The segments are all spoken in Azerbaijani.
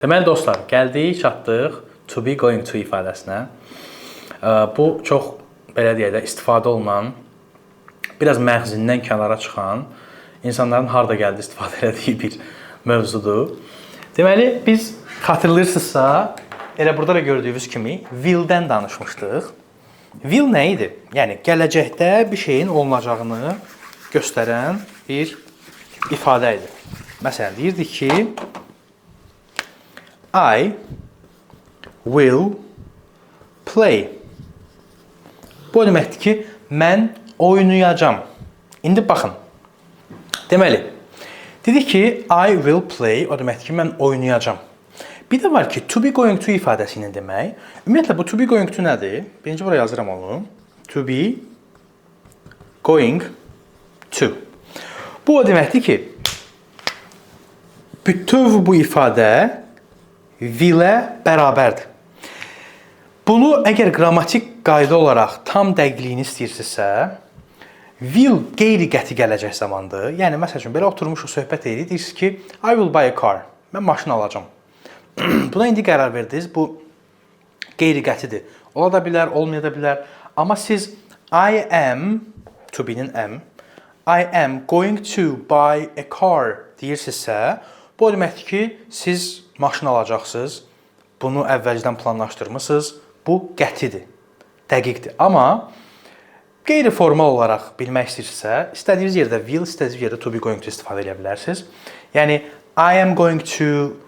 Deməli dostlar, gəldik, çatdıq to be going to ifadəsinə. Bu çox belə deyək də istifadə olunan, biraz məğzindən kənara çıxan, insanların harda gəldi istifadə elədiyi bir mövzudur. Deməli biz xatırlayırsınızsa, elə burada da gördüyünüz kimi will-dən danışmışdıq. Will nə idi? Yəni gələcəkdə bir şeyin olunacağını göstərən bir ifadə idi. Məsələn, deyirdik ki, I will play. Bu o deməkdir ki, mən oynayacağam. İndi baxın. Deməli, dedik ki, I will play, o deməkdir ki, mən oynayacağam. Bir də var ki, to be going to ifadəsi ilə demək. Ümumiyyətlə bu to be going to nədir? Birinci bura yazıram onu. To be going to. Bu o deməkdir ki, bütöv bu ifadə will-ə bərabərdir. Bunu əgər qrammatik qayda olaraq tam dəqiqliyini istəyirsinizsə, will qeyri-qəti gələcək zamandır. Yəni məsəl üçün belə oturmuşuq, söhbət edirik, deyirsiniz ki, I will buy a car. Mən maşın alacağam. Buna indi qərar verdiniz. Bu qeyri-qətidir. Ola da bilər, olmaya da bilər. Amma siz I am, to be-nin am, I am going to buy a car deyirsinizsə, bu o deməkdir ki, siz maşın alacaqsınız. Bunu əvvəlcədən planlaşdırmısınız. Bu qətidir, dəqiqdir. Amma qeyri-formal olaraq bilmək istəyirsinizsə, istədiyiniz yerdə will, istədiyiniz yerdə to be going to istifadə edə bilərsiniz. Yəni I am going to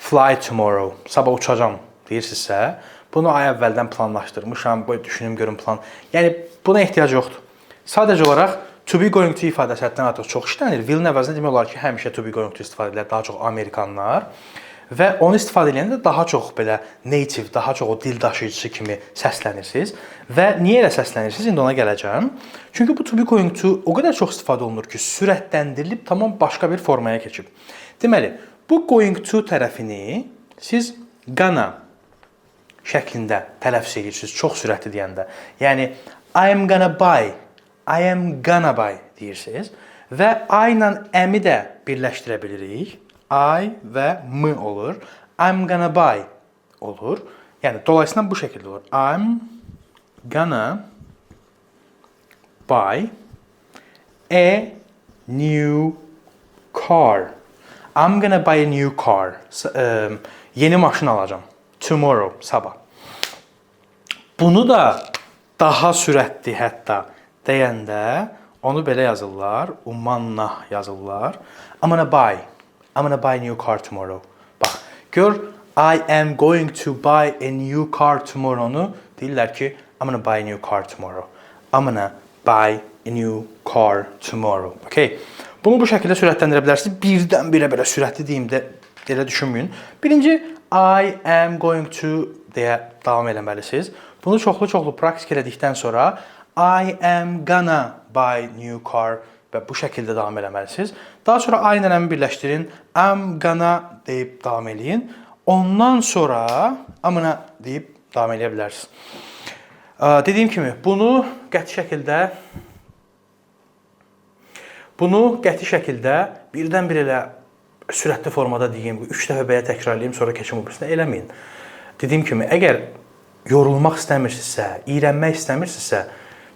fly tomorrow. Sabah uçacam deyirsinizsə, bunu ay əvvəldən planlaşdırmışam, qoy düşünüm görüm plan. Yəni buna ehtiyac yoxdur. Sadəcə olaraq to be going to ifadəsi həddən artıq çox işlənir. Will-in əvəzinə demək olar ki, həmişə to be going to istifadə edirlər, daha çox amerikanlar. Və onu istifadə edəndə daha çox belə native, daha çox o dil daşıyıcısı kimi səslənirsiniz. Və niyə elə səslənirsiniz? İndi ona gələcəm. Çünki bu to be going to o qədər çox istifadə olunur ki, sürətləndirilib tamam başqa bir formaya keçib. Deməli, bu going to tərəfini siz gonna şəklində tələffüz edirsiniz çox sürətli deyəndə. Yəni I am gonna buy, I am gonna buy deyirsiniz və I ilə am-i də birləşdirə bilirik. I və m olur. I'm gonna buy olur. Yəni dolayısıyla bu şəkildə olur. I'm gonna buy a new car. I'm gonna buy a new car. Yeni maşın alacağam. Tomorrow, sabah. Bunu da daha sürətli hətta deyəndə onu belə yazırlar, ummanla yazırlar. I'm gonna buy. I'm gonna buy a new car tomorrow. Bax, gör, I am going to buy a new car tomorrow-nu deyirlər ki, I'm gonna buy a new car tomorrow. I'm gonna buy a new car tomorrow. Okay. Bunu bu şəkildə sürətləndirə bilərsiniz. Birdən-birə belə sürətli deyim də elə düşünməyin. Birinci I am going to deyə davam eləməlisiniz. Bunu çoxlu-çoxlu praktik elədikdən sonra I am gonna buy new car və bu şəkildə davam eləməlisiniz. Daha sonra I ilə am birləşdirin. I'm gonna deyib davam eləyin. Ondan sonra I'm gonna deyib davam eləyə bilərsiniz. Dediyim kimi bunu qəti şəkildə birdən-birə elə sürətli formada deyim, 3 dəfə belə təkrarlayım, sonra keçim o birisinə, eləməyin. Dediyim kimi, əgər yorulmaq istəmirsinizsə, iyrənmək istəmirsinizsə,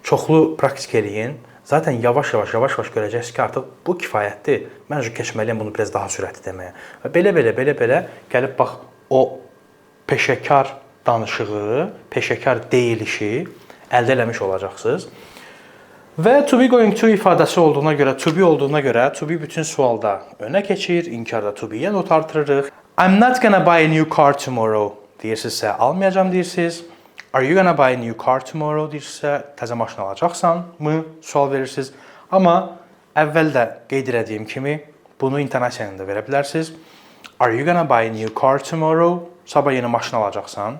çoxlu praktik eləyin. Zaten yavaş-yavaş, yavaş-yavaş görəcəksiniz ki, artıq bu kifayətdir. Mən keçməliyəm bunu biraz daha sürətli deməyə. Və belə-belə, belə-belə gəlib bax o peşəkar danışığı, peşəkar deyilişi əldə eləmiş olacaqsınız. Və to be going to ifadəsi olduğuna görə, to be olduğuna görə to be bütün sualda önə keçir, inkarda to be-yə not artırırıq. I'm not gonna buy a new car tomorrow deyirsinizsə, almayacağam deyirsiniz. Are you gonna buy a new car tomorrow deyirsinizsə, təzə maşın alacaqsan mı sual verirsiniz. Amma əvvəl də qeyd elədiyim kimi bunu intonasiya ilə də verə bilərsiniz. Are you gonna buy a new car tomorrow? Sabah yeni maşın alacaqsan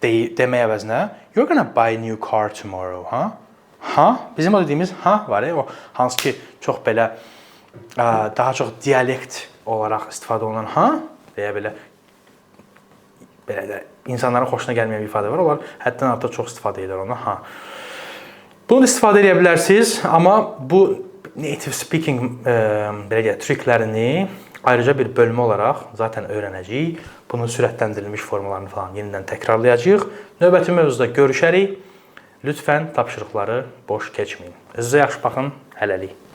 demək əvəzinə you're gonna buy a new car tomorrow, ha? Ha? Bizim o dediyimiz ha var ya, o hansı ki çox belə daha çox dialekt olaraq istifadə olunan ha deyə belə belə də insanların xoşuna gəlməyən bir ifadə var. Onlar həddən artıq çox istifadə edirlər ona ha. Bunu da istifadə edə bilərsiniz, amma bu native speaking belə deyək, triklərini ayrıca bir bölmə olaraq zaten öyrənəcəyik. Bunun sürətləndirilmiş formalarını falan yenidən təkrarlayacağıq. Növbəti mövzuda görüşərik. Lütfən tapşırıqları boş keçməyin. Özünüzə yaxşı baxın. Hələlik.